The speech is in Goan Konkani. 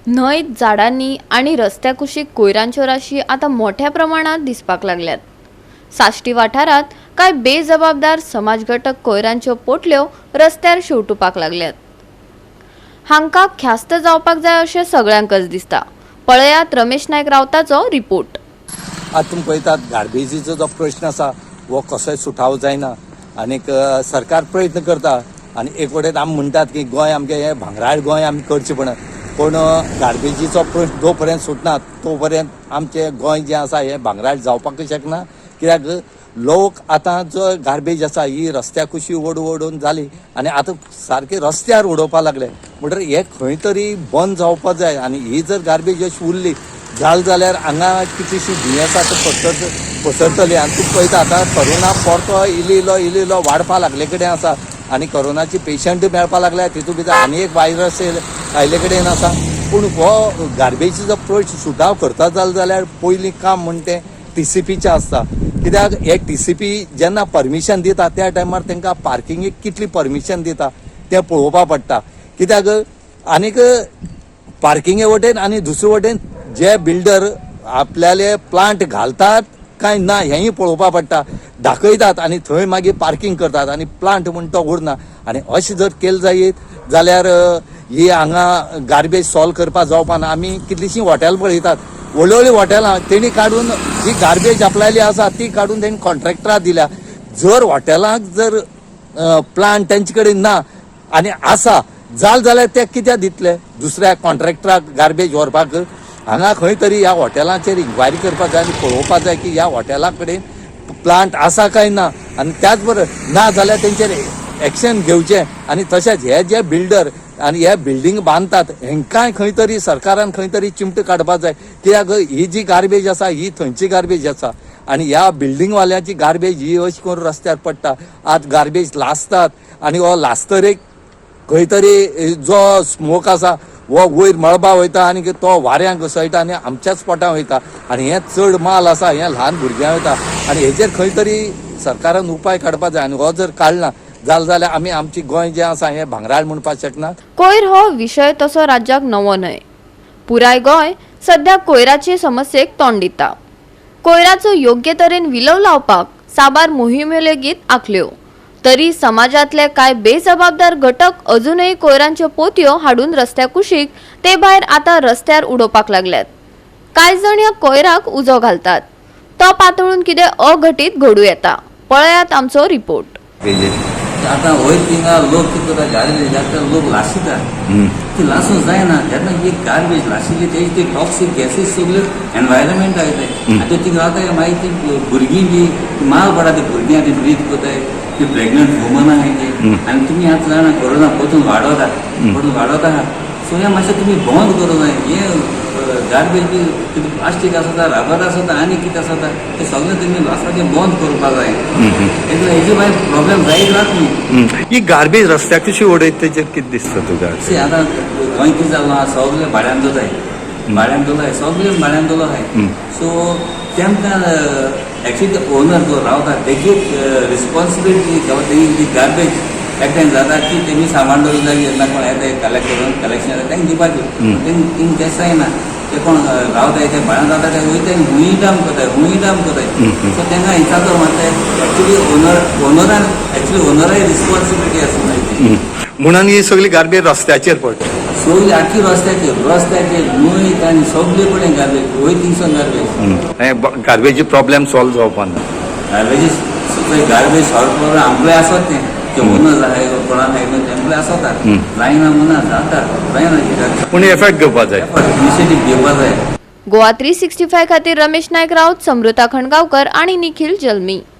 न्हंयत, झाडांनी आनी रस्त्या कुशीक कोयरांच्यो राशी आतां मोठ्या प्रमाणात दिसपाक लागल्यात. साश्टी वाठारांत कांय बेजबाबदार समाज घटक कोयरांच्यो पोटल्यो रस्त्यार शेंवटुपाक लागल्यात. हांकां ख्यास्त जावपाक जाय अशें सगळ्यांकच दिसता. पळयात रमेश नायक रावताचो रिपोर्ट. आतां तुमी पळयतात, गार्बेजीचो जो प्रश्न आसा हो कसोय सुटावो जायना आनीक सरकार प्रयत्न करता आनी एक वटेन आमी म्हणटात की गोंय आमचें हें भांगराळ गोंय आमी करचें पण पूण गार्बेजीचो प्रश्न जो पर्यंत सुटना तो पर्यंत आमचें गोंय जें आसा हें भांगराळ जावपाकूच शकना. कित्याक लोक आतां जो गार्बेज आसा ही रस्त्या कुशी ओड ओडून जाली आनी आतां सारके रस्त्यार उडोवपाक लागले. म्हणटकीर हें खंय तरी बंद जावपाक जाय आनी ही जर गार्बेज अशी उरली जाल जाल्यार हांगा कितलीशीं दुयेंसां आतां पसरतली. आनी तूं पळयता, आतां करोना परतो इल्लो इल्लो इल्लो इल्लो वाडपा लागले कडेन आसा आनी करोनाचे पेशंट मेळपा लागल्या. तितूंत भितर आनी एक वायरस आयले कडेन आसा. पूण हो गार्बेजीचो प्रश्न सुटाव करता जालो जाल्यार पयलीं काम म्हण तें टीसीपीचें आसता. कित्याक हे टीसीपी जेन्ना परमिशन दिता त्या टायमार तांकां पार्किंगेक कितली परमिशन दिता तें पळोवपा पडटा. कित्याक आनीक पार्किंगे वटेन आनी दुसरे वटेन जे बिल्डर आपल्याले प्लांट घालतात काय ना हेंय पळोवपा पडटा. दाखयतात आनी थंय मागीर पार्किंग करतात आनी प्लांट म्हण तो उरना. आनी अशें जर केलें जायत जाल्यार ही हांगा गार्बेज सॉल्व करपाक जावपा ना. आमी कितलींशीं हॉटेल पळयतात, व्हडलीं व्हडलीं हॉटेलां तेणी काडून जी गार्बेज आपल्याली आसा ती काडून तेणी कॉन्ट्रॅक्टराक दिल्या. जर हॉटेलाक जर प्लांट तेंचे कडेन ना आनी आसा जाल जाल्यार ते कित्याक दितले दुसऱ्या कॉन्ट्रॅक्टराक गार्बेज व्हरपाक? हांगा खंय तरी ह्या हॉटेलांचेर इन्क्वायरी करपाक जाय आनी पळोवपाक जाय की ह्या हॉटेला कडेन प्लांट आसा काय ना आनी त्याच बरोबर ना जाल्यार तेंचेर एक्शन घेवचें. आनी तशेंच हे जे बिल्डर आनी हे बिल्डींग बांदतात हेंकांय खंय तरी सरकारान खंय तरी चिमटो काडपाक जाय. कित्याक ही जी गार्बेज आसा ही थंयची गार्बेज आसा आनी ह्या बिल्डींगवाल्यांची गार्बेज ही अशी करून रस्त्यार पडटा. आज गार्बेज लासतात आनी हो लासतरेक खंय तरी जो स्मोक आसा हो वयर मळबा वयता आनी तो वाऱ्यांक घसळटा आनी आमच्याच पोटां वयता आनी हें चड माल आसा हें ल्हान भुरग्यां वयता. आनी हेजेर खंय तरी सरकारान उपाय काडपाक जाय आनी हो जर काडना जालें जाल्यार आमी आमची गोंय जें आसा हें भांगराळ म्हणपाक शकना. कोयर हो विशय तसो राज्याक नवो न्हय. पुराय गोंय सध्या कोयराचे समस्येक तोंड दिता. कोयराचो योग्य तरेन विलव लावपाक साबार मोहिम्यो लेगीत आंखल्यो तरी समाजांतले कांय बेजबाबदार घटक अजूनय कोयरांच्यो पोतयो हाडून रस्त्या कुशीक, ते भायर आतां रस्त्यार उडोवपाक लागल्यात. कांय जाण ह्या कोयराक उजो घालतात. तो पातळून कितें अघटीत घडूं येता. पळयात आमचो रिपोर्ट. आतां वयर थिंगा लोक कितें करता, गार्बेज आतां लोक लाशिता. ती लासूंक जायना. जेन्ना ही गार्बेज लाशिल्ली तेजी ती टॉक्सीक गॅसीस सगल्यो एनवायरमेंटाक वयताय आनी त्यो थिंगा रावताय. मागीर ती भुरगीं बी माल पडटा. ती भुरगीं आतां ब्रीथ करताय, ती प्रेग्नंट वुमन आहाय ती. आनी तुमी आतां जाणा, कोरोना परतून वाडोता, परतून वाडोता आहा. सो हें मातशें तुमी बंद करूंक जाय. हें गार्बेज बी कितें प्लास्टीक आसता, रबर आसता आनी कितें आसता, तें सगळें तुमी लासपाचें बंद करपाक जाय. हेजे हेजे मागीर प्रॉब्लेम जायत रावत न्ही. ही गार्बेज रस्त्याक कशी उडयत तेजेर कितें दिसता तुका? सी, आतां गोंय कितें जालां आहा, सगळे भाड्यान दवरताय, भाड्यान दवरलाय, सगळे भाड्यान दवरलो आहाय. सो तेमकां एक्चुली ओनर जो रावता तेजी रिस्पॉन्सिबिलिटी, तेजी जी गार्बेज एकठांय जाता ती तेमी सामान दवरूंक जाय. जेन्ना कोण येता कलेक्ट करून, कलेक्शन येता, तांकां दिवपाची. तेंकां तें जायना. ते कोण रावताय, ते भाड्यान रावता, ते वयताय, हुंय डंप करताय, हुंय डंप करताय. सो तांकां हिंसाचो मारताय. एक्चुली ओनर ओनरान एक्चुली ओनराय रिस्पॉन्सिबिलिटी आसूंक जाय ती. म्हणून ही सगळी गार्बेज रस्त्याचेर पडटा. सगळी आखी रस्त्याचेर, रस्त्याचेर, न्हंयत आनी सगळे कडेन गार्बेज, वयर थिंगसून गार्बेज. हे गार्बेजी प्रॉब्लेम सॉल्व जावपा ना. गार्बेज, गार्बेज सॉल्व करून आमकां आसत तें ते ओनर आहाय, कोणाक आहाय न्हू, तेमकां आसता. जायना म्हणा, जाता, जायना कित्याक? पूण एफेक्ट घेवपा जाय. इनिशिएटीव घेवपा जाय. गोवा 365 खातीर रमेश नायक राऊत, समृता खणगावकर आणि निखिल जल्मी.